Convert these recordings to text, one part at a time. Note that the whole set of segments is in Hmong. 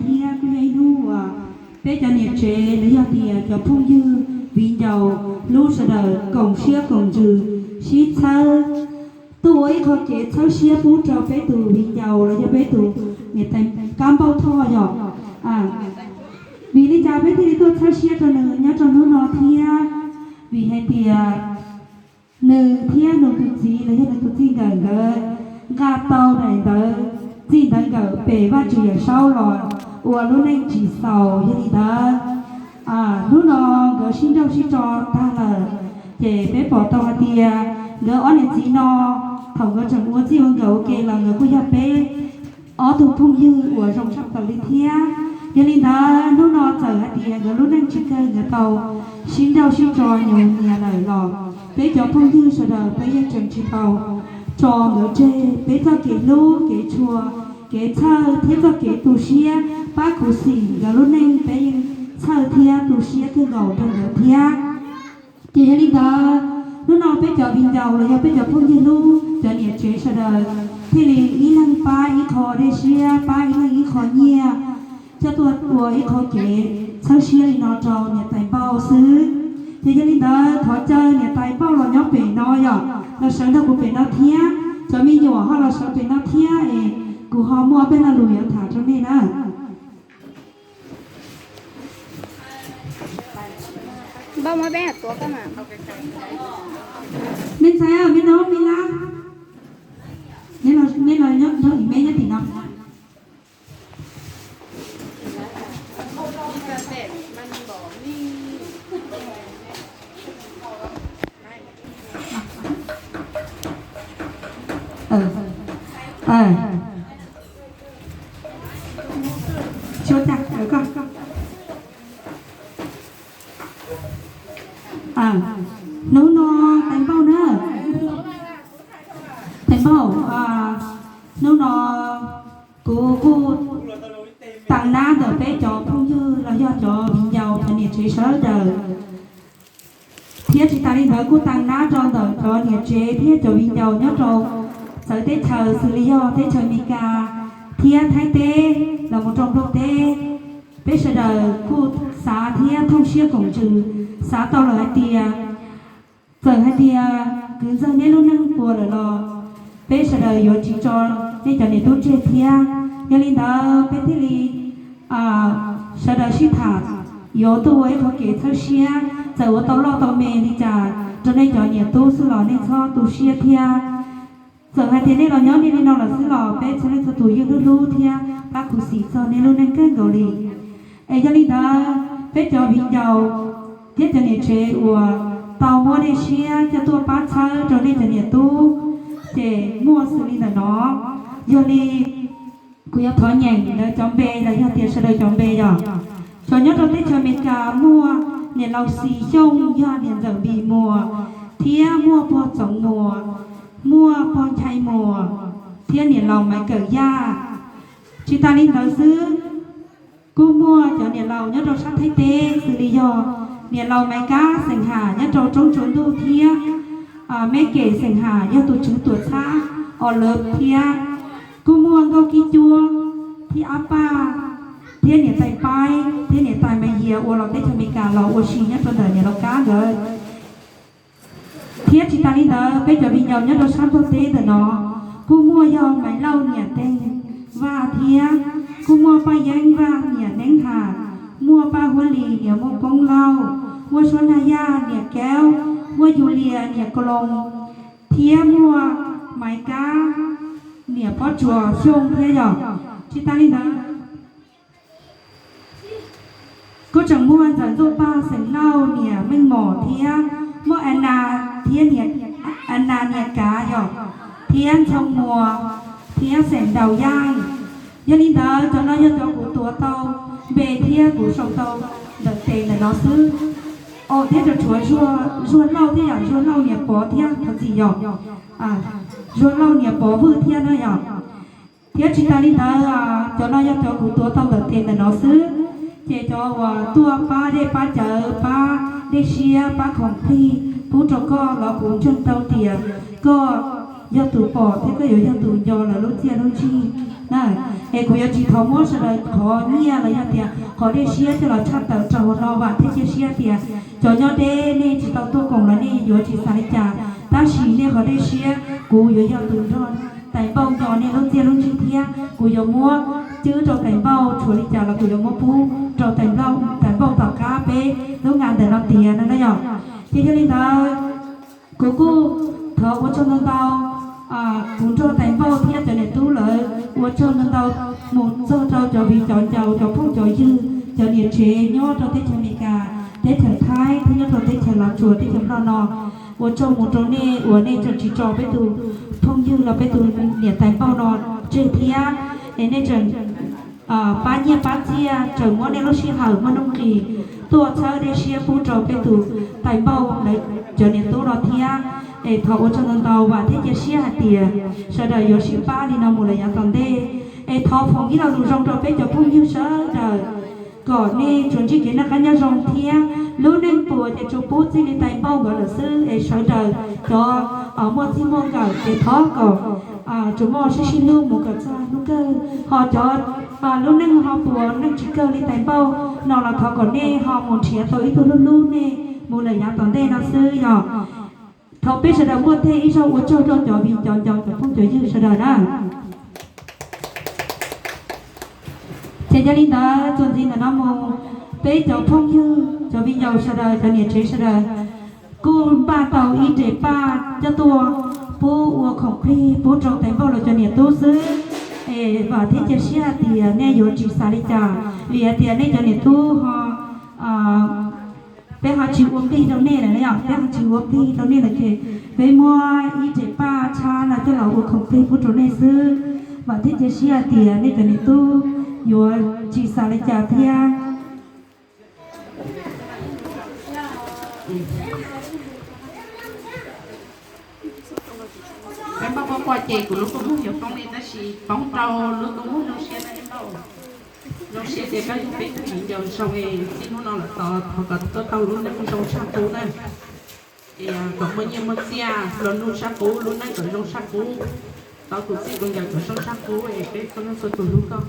thiab kuj yog ib hnub uas peb cov niam tsev los yog tias cov phooj ywg viv ncaus hlub sawv daws koom siab koom ntsws sib txhawb tuaj ua ib qho kev txhawb siab pub rau peb tus viv ncaus los yog peb tus niam tais Kab Npauj Thoj yom. Vim li cas peb thiaj li tuaj txhawb siab rau nws nyob rau hnub no thiab? Vim hais tias nws thiab nws tus txiv los yog nws tus txij nkawm nkawd nqa tau daim ntawv txij ntawv nkawm pem Vaj Tswv Yawm Saub los ua lub neej tsis xaus. Yog li ntawd, hnub no nkawd sib nrauj sib tso tag lawm, ces peb pom tau hais tias nkawd ob niam txiv no, thaum nkawd tseem ua txij ua nkawm ua ke los nkawd kuj yog peb ob tug phooj ywg uas zoo tshaj plaws li thiab. Yog li ntawd hnub no txawm hais tias nkawd lub neej tsis kawg nkawd tau sib nrauj sib tso nyob nyias lawm los peb cov phooj ywg sawv daws peb yeej tseem tsis tau tso nkawd tseg. Peb txoj kev hlub kev tshua, kev txhawj thiab txoj kev tu siab pab khuv xim nkawd lub neej peb yeej txhawj thiab tu siab kawg nkaus rau nkawd thiab. Ces yog li ntawd hnub no peb cov viv ncaus los yog peb cov phooj ywg hlub cov niam tsev sawv daws thiaj li ib leeg pab ib qho dej siab, pab ib leeg ib qho nyiaj, coj tuaj ua ib qho kev txhawb siab li no rau niam tais Npauj xwb. Ces yog li ntawd thov caw niam tais Npauj los nyob pem no yom, los sawv nrog kuv pem no thiab. Cov me nyuam ho los sawv pem no thiab es kuv ho muaj peb lo lus yuav tham rau nej na. Npauj, muab peb tuav koj mas. Me ntxhais, me noob, me lab, nej los nyob, nyob ib me nyob tim no. Hnub no tais Npauj na, tais Npauj, hnub no kuv kuj tas nab ntawm peb cov phooj ywg los yog cov viv ncaus cov niam tsev sawv daws, thiab tsis tas li ntawd kuj tas nab rau ntawm cov niam tsev thiab cov viv ncaus nyob rau txawv teb chaws xws li yog teb chaws Amelikas thiab Thaib teb los mus rau Nplog teb. Peb sawv daws kuj xav thiab thooj siab koom ntsws, xav tau lawm hais tias txawm hais tias kwv ntxawg neb lub neej puas lawm los peb sawv daws yuav tsis tso nej cov niam tub tseg thiab. Yog li ntawd peb thiaj li sawv daws sib tham yuav tuaj ua ib qho kev txhawb siab, txawm ua tau loj tau me li cas rau nej cov niam tub xwb los nej txhob tu siab thiab. Txawm hais tias nej los nyob nej li no lawm xwb los peb txhua leej txhua tus yeej hlub hlub thiab pab khuv xim txog nej lub neej kawg nkaus li. Es yog li ntawd peb cov viv ncaus thiab cov niam tsev uas tau muab dej siab coj tuaj pab txhawb rau nej cov niam tub ces muaj xws li ntawm no. Yog li kuv yuav thov nyeem lawv cov npe los yog tias sawv daws cov npe yog, cov nyob rau teb chaws Amelikas muaj niam laus Xis Xyooj, yog niam ntxawm Npis Muas, thiab muaj pog Txoov Muas, muaj pog Nchai Muas, thiab niam laus Maiv Kawm Yaj. Tsis tas li ntawd xwb, kuj muaj cov niam laus nyob rau sab Thaib teb xws li yog niam laus Maiv Kab xeem Ham nyob rau roob Tsua Ntuj thiab Meb Kem xeem Ham yog tus tswv tuam txhab Os Lawv thiab. Kuj muaj Nkauj Kib Cuab thiab Ab Paj thiab niam tais Paib thiab niam tais Maiv Yias uas los teb chaws Amelikas los ua si nyob rau ntawm niam laus Kab nkawd. Thiab tsis tas li ntawd peb cov viv ncaus nyob rau sab Nplog teb ntawm no kuj muaj yog Maiv Lauj niam Teeg Vaj thiab, kuj muaj Paj Yeeb Vaj niam Neeb Ham, muaj Paj Huab Lis niam Muaj Poob Lauj, muaj Suab Nag Yaj niam Kaub, muaj Yus Lias niam Kaloos, thiab muaj Maiv Kab niam Pob Tsuas Xyooj thiab yom. Tsis tas li ntawd kuj tseem muaj Ntxawm Ntxuaj Paj xeem Lauj niam Meej Mom thiab, muaj Anas thiab niam, Anas niam Kav yom, thiab Ntxhoo Muas thiab xeem Nraus Yaj. Yog li ntawd cov no yog cov kuv tuav tau npe thiab kuv sau tau ntawm tes ntawm no xwb. Os, thiab tseem tshuav Zuag Lauj thiab yom, Zuag Lauj niam Pov thiab thov txim yom, Zuag Lauj niam Pov Vwj thiab na yom. Thiab tsis tas li ntawd, cov no yog cov kuv tuav tau ntawm tes ntawm no xwb. Ces cov uas tuaj pab dej pab cawv, pab dej siab, pab khoom plig pub rau koj los kuv ntseeg tau tias koj yog tus pom thiab koj yuav yog tus nco lawv lub txiaj lub ntsig na. Es kuv yuav tsis thov muab sawv daws qhov nyiaj los yog tias qhov dej siab coj los tshaj tawm rau hauv no, vam thiab cia siab tias cov nyob deb nej tsis tau tuaj koom los nej yuav tsis xav li cas, tab sis nej qhov dej siab kuv yuav yog tus nrog tais npauj nco nej lub txiaj lub ntsig thiab kuv yuav muab cwb rau tais npauj, tshuav li cas los kuv yuav muab pub rau tais npauj tom qab peb lub nqa ntawm no tiav no na yom. Ces yog li ntawd kuv kuj thov ua tsaug ntau ntau, kuv nrog tais npauj thiab cov niam tub lawv ua tsaug ntau ntau mus txog rau cov viv cov ncaus, cov phooj cov ywg, cov niam tsev nyob rau teb chaws Amelikas, teb chaws Thaib thiab nyob rau teb chaws Los Tsuas, teb chaws Nplog no. Ua tsaug mus rau nej uas nej tseem tsis tso peb tus phooj ywg los peb tus niam tais npauj no tseg thiab, es nej tseem pab nyiaj pab txiaj, tseem muab nej lub sij hawm muaj nuj nqis tuaj txhawb dej siab pub rau peb tus tais npauj lawv cov niam tub no thiab. Es thov ua tsaug ntau ntau, vam thiab cia siab hais tias sawv daws yuav sib pab li no mus lawm yav tom ntej. Es thov foom ib lo lus zoo rau peb cov phooj ywg sawv daws kom nej tsuas ntsib kev noj qab nyob zoo thiab lub neej puas ces tsuas pub txij li tais npauj nkawd lawm xwb. Es sawv daws cov muaj txij muaj nkawm ces thov kom tsuas muaj sib sib hlub mus kom txog hnub kawg. Ho cov lub neej ho puas neej tsis kawg li tais npauj no los thov kom nej ho mus nrhiav tau ib tug hlub hlub nej mus lawm yav tom ntej no xwb yog. Thov peb sawv daws muaj tej ib zaug ua tsaug rau cov viv cov ncaus cov phooj cov ywg sawv daws na. Ces yog li ntawd txuas ntxiv ntawm no mus, peb cov phooj ywg cov viv ncaus sawv daws cov niam tsev sawv daws kuj npaj tau ib re paj coj tuaj pub ua khoom plig pub rau tais npauj los cov niam tub xwb. Es vam thiab cia siab hais tias nej yuav tsis xav li cas, vim hais tias nej cov niam tub ho peb ho tsis ua plig rau nej lawm na yom, peb ho tsis ua plig rau nej lawm ces peb muab ib re paj tshab no coj los ua khoom plig pub rau nej xwb. Vam thiab cia siab hais tias nej cov niam tub yuav tsis xav li cas thiab. Peb npauj quaj quaj ces kuv lub kua muag yuav poob li tab sis poob rau lub kua muag zoo siab na npauj. Zoo siab tias koj yog peb tus viv ncaus zoo es txij hnub no lawm tod thov kom koj tau lub neej zoo tshaj qub na. Es kom muaj nyiaj muaj txiaj los nug tshaj qub, lub neej kom zoo tshaj qub, tau tus txij tus nkawm kom zoo tshaj qub es peb txhua leej txhua tus hlub koj.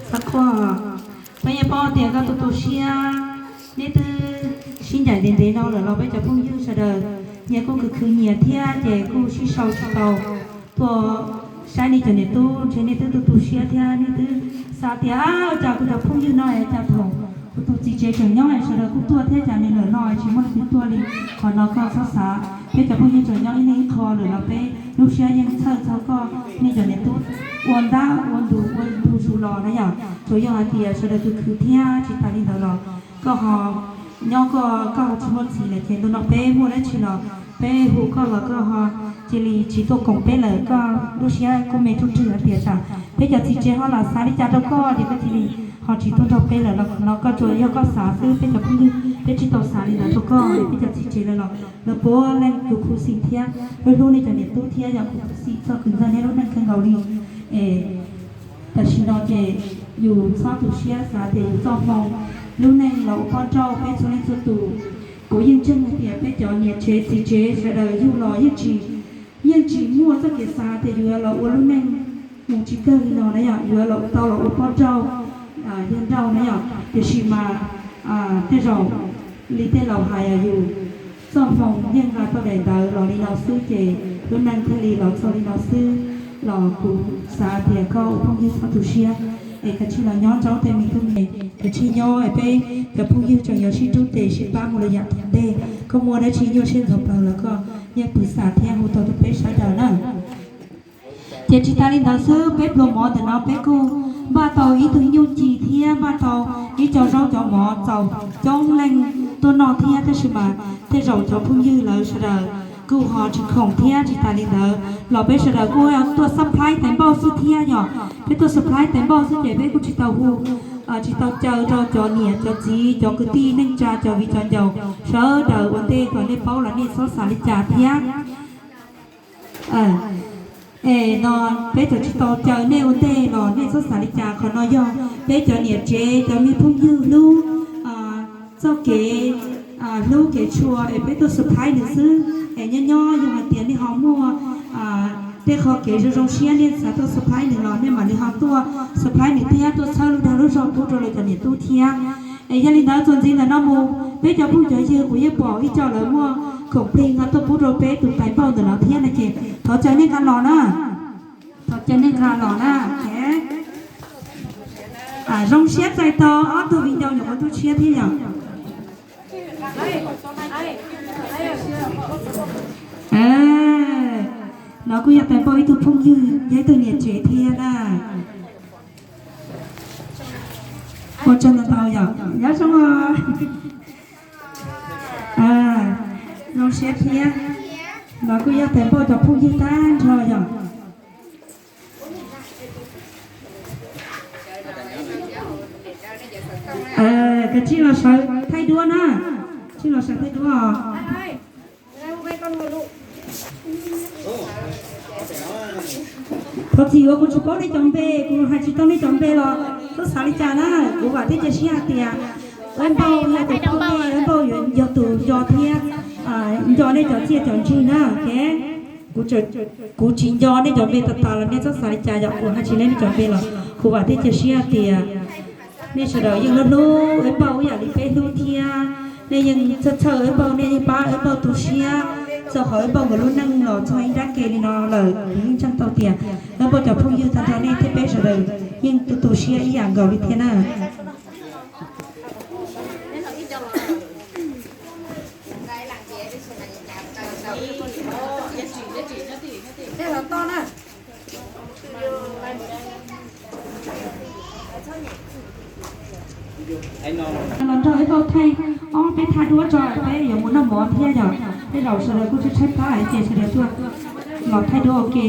Xav khuaj, peb yeej paub tias koj tu tu siab, neb twb sib ncaim ntev ntev no lawm los peb cov phooj ywg sawv daws nyias kuj khwv khwv nyias thiab ces kuj sib sau tsis tau tuaj saib nej cov niam tub, ntshe nej twb tu tu siab thiab nej twb xav tias ua cas kuv cov phooj ywg no es cas thaum kuv tus txiv tsev tseem nyob es sawv daws kuj tuaj thiab cas nws lawm no tsis muaj leej twg tuaj li. Qhov no koj txhob xav, peb cov phooj ywg tseem nyob ib leeg ib qho lawm los peb lub siab yeej txhawj txog koj, nej cov niam tub ua ntab ua ntus ua ntug zus los na yom. Tsuas yog hais tias sawv daws khwv khwv thiab tsis tas li ntawd los koj ho nyob koj, koj ho tsis muaj txiv lawm ces ntu no peb muaj dab tsi los peb hu koj los koj ho cia li tsis tuaj koom peb lawm, koj lub siab kuj me ruj rwg hais tias tsam peb cov txiv tsev ho lam xav li cas rau koj ces koj cia li ho tsis tuaj nrog peb lawm no. Koj tsuas yog koj xav xwb, peb cov phooj ywg peb tsis tau xav li ntawd rau koj. Peb cov txiv tsev lawm los lawv puav leej kuj khuv xim thiab hlub hlub nej cov niam tub thiab yog kuj khuv xim txog kws ntxawg neb lub neej kawg nkaus li. Es tam sim no ces yus txhob tu siab, xav tias yus txoj hmoo lub neej los ua poj nrauj peb txhua leej txhua tus. Kuv yeej ntseeg hais tias peb cov niam tsev txiv tsev sawv daws yug los yeej tsis, yeej tsis muaj txoj kev xav tias yuav los ua lub neej mus tsis kawg li no na yom, yuav los tau los ua poj nrauj, yawg nrauj na yom. Tiam sis mas tej zaum li tej laus hais yus txoj hmoo yeej nqa tau daim ntawv los li no xwb ces lub neej thiaj li los txog li no xwb. Los kuv xav tias koj ua phooj ywg txhob tu siab, es kav tsij los nyob nrog tej me tub me, kav tsij nyob es peb cov phooj ywg tseem yuav sib rub tes sib pab mus lawm yav tom Koj muaj dab tsi nyuaj siab ntxhov plawv los koj yeej pw xam thiab hu tau rau peb sawv daws na. Ces tsis tas li ntawd xwb, peb pluas mov ntawm no peb kuj npaj tau ib tug nyuj ci thiab npaj tau ib co zaub cov mov txaus coob leej tuaj noj thiab, tab sis mas tej zaum cov phooj ywg lawv sawv daws kuj ho tsis khoom thiab. Tsis tas li ntawd los peb sawv daws kuj tuaj supply tais npauj xwb thiab yom. Peb tuaj supply tais npauj xwb ces peb kuj tsis tau hu, tsis tau caw rau cov niam cov txiv cov kwv tij neej tsa cov viv cov ncaus sawv daws ua ntej kom nej paub los nej txhob xav li cas thiab. Es no peb txawm tsis tau caw nej ua ntej los nej txhob xav li cas, qhov no yog peb cov niam tsev cov me phooj ywg hlub txoj kev hlub kev tshua es peb tuaj supply nws xwb. Es nyob nyob yog hais tias nej ho muaj tej qho kev zoo zoo siab nej xav tuaj supply nws los nej mam li ho tuaj supply nws thiab tuaj txhawb lub dag lub zog pub rau lawv cov niam tub thiab. Es yog li ntawd txuas ntxiv ntawm no mus peb cov phooj cov ywg kuv yeej pom ib co lawv muaj khoom plig nqa tuaj pub rau peb tus tais npauj ntawm no thiab no ces thov caw nej nqa los na. Thov caw nej nqa los na. Zoo siab txais tau ob tug viv ncaus nyuam qhuav tu siab thiab yom. No kuj yog tais npauj ib tug phooj ywg, yog ib tug niam tsev thiab na. Ua tsaug ntau ntau yom, nyob zoo os. Zoo siab thiab. No kuj yog tais npauj cov phooj ywg tag nrho yom. Koj tsij los sawv thaij duab na. Tsij los sawv thaij duab os. Thov txim uas kuv tsis paub nej cov npe, kuv hais tsis tau nej cov npe los txhob xav li cas na. Kuv vam thiab cia siab hais tias Ab Npauj yog tus poj niam, Ab Npauj yog tus nco thiab nco nej cov txiaj cov ntsig na. Kuv tsis nco nej cov npe tas tas los nej txhob xav li cas, yog kuv hais tsis leej nej cov npe los kuv vam thiab cia siab hais tias nej sawv daws yeej hlub hlub Ab Npauj ib yam li peb hlub thiab. Nej yeej txhawj txhawj Ab Npauj, nej yeej pab Ab Npauj tu siab txog qhov Ab Npauj nkawd lub neej los txog ib nrab ke li no lawm. Kuv yeej ntseeg tau tias Ab Npauj cov phooj ywg tag nrho nej thiab peb sawv daws yeej tu tu siab ib yam nkaus li thiab na. Los nrog Ab Npauj thaij, ob peb thaj duab tso peb yuav mus noj mov thiab yom. Tej zaum sawv daws kuj tshaib tshaib plab ces sawv daws tuaj los thaij duab ua ke.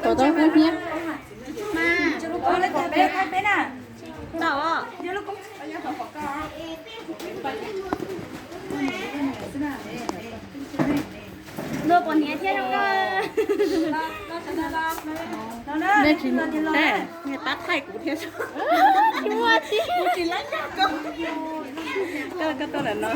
Tau tau hnyiab. Luag pom hniav thiab zoo. Nej tsis, nej pab thaij kuv thiab. Koj, koj tuaj ntawm no.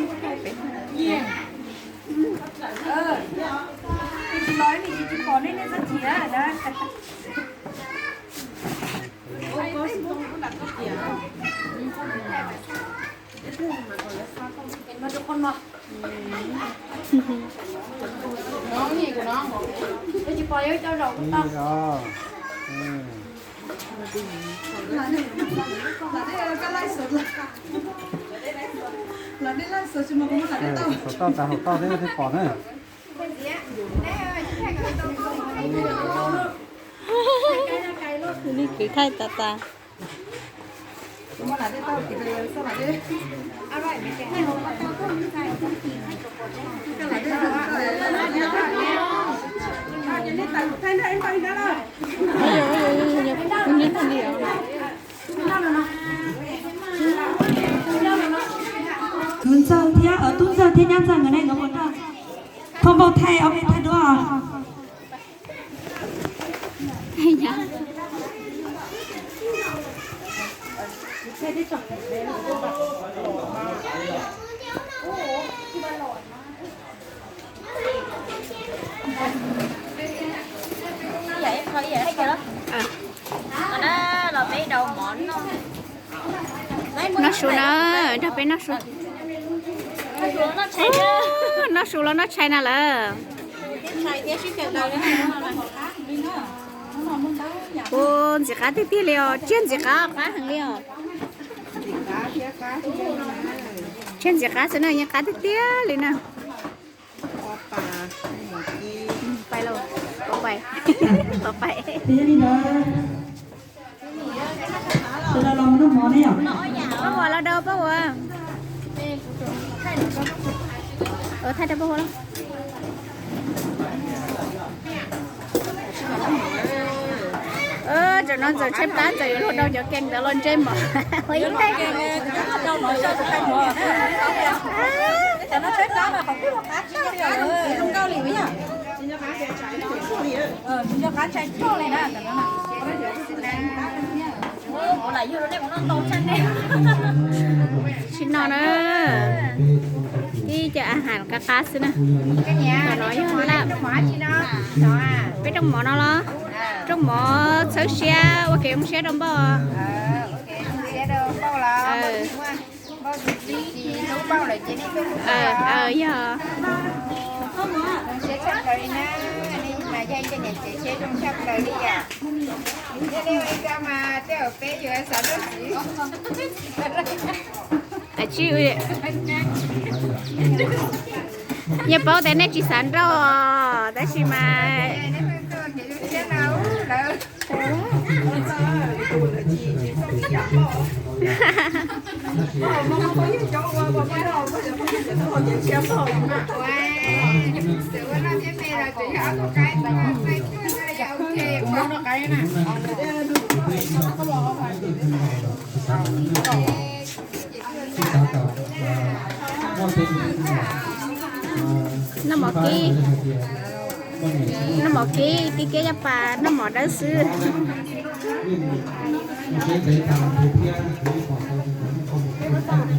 Saum toj tas hauv toj thiab thiaj pom na. Tus nej kwv thaij tas tas. Kwv ntxawg thiab tub ntxawg thiab nyab ntxawg nkawd ne, nkawd mus nrog phauj npauj thaij ob peb thaj duab. Su na, nrog peb noj su. Noj su los noj tshais na lawm. Ua ntxim qab tiag tiag li os, tsiaj ntxim qab qab heev li os. Tsiaj ntxim qab xwb na, yeej qab tiag tiag li na. Pais lauj, pais, pais. Pab Huas los dau Pab Huas. Thaij rau Pab Huas lauj. Tam no Ntxawm tshaib plab, Ntxawm yuav luag dau cov kees ntawd los ntse mov. Ua ib teg. Tsis no na, ib co a has qab qab xwb na. Tam no yog laj, peb rooj mov no los, rooj mov txhawb siab ua kev zoo siab rau Npauj. Yog. Tsis, yeej paub tias nej tsis xav nrauj, tab sis mas Noj mov kib, noj mov kib, kib keb yaj pas, noj mov dawb xwb. Peb sawv daws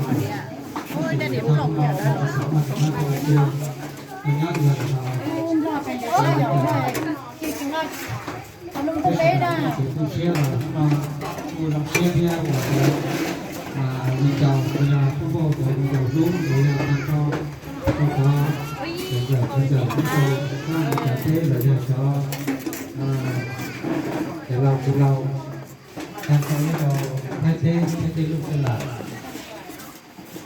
kuj tu siab los hnub no kuj zoo siab thiab uas li cas los yog pub pauj cov viv ncaus hlub los yog tag nrho rau cov sawv daws pub pauj tag nrho teb los yog cov cov laus tus laus, tag nrho ib rau Thaib teb thiab tej lub tej lawm.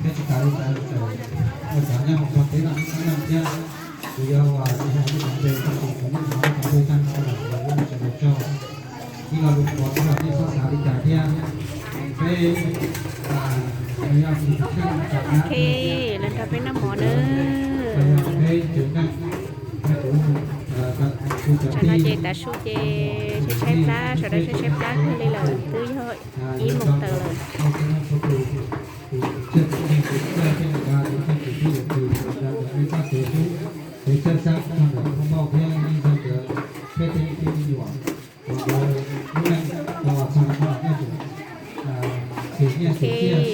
Peb tsis tas li cas los txawm ua cov nyob hauv txog teb no ib sab noj thiab. Kuv yuav ua ib hom lub cov npe txog tus kuv muab ua cov npe tag nrho los ua lub sawv daws tsaug. Ib lo lus qhuav kuv los nej txhob xav li cas thiab. Peb yog tus tseem ceeb, los nrog peb noj mov na. Peb tseem neej, peb kuv, kuv cov tij, no ces tav su ces tshaib tshaib plab, sawv daws tshaib tshaib plab kawg li lawm, twb yog ib moos tawm lawm. Ok,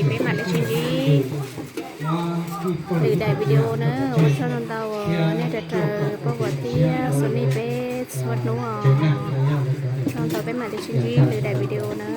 peb mam li sib ntsib lwm daim video na. Ua tsaug ntau ntau nej raws raws pab Huas thiab Xos Nis peb txhua hnub os. Tsaug ntau, peb mam li sib ntsib lwm daim video na.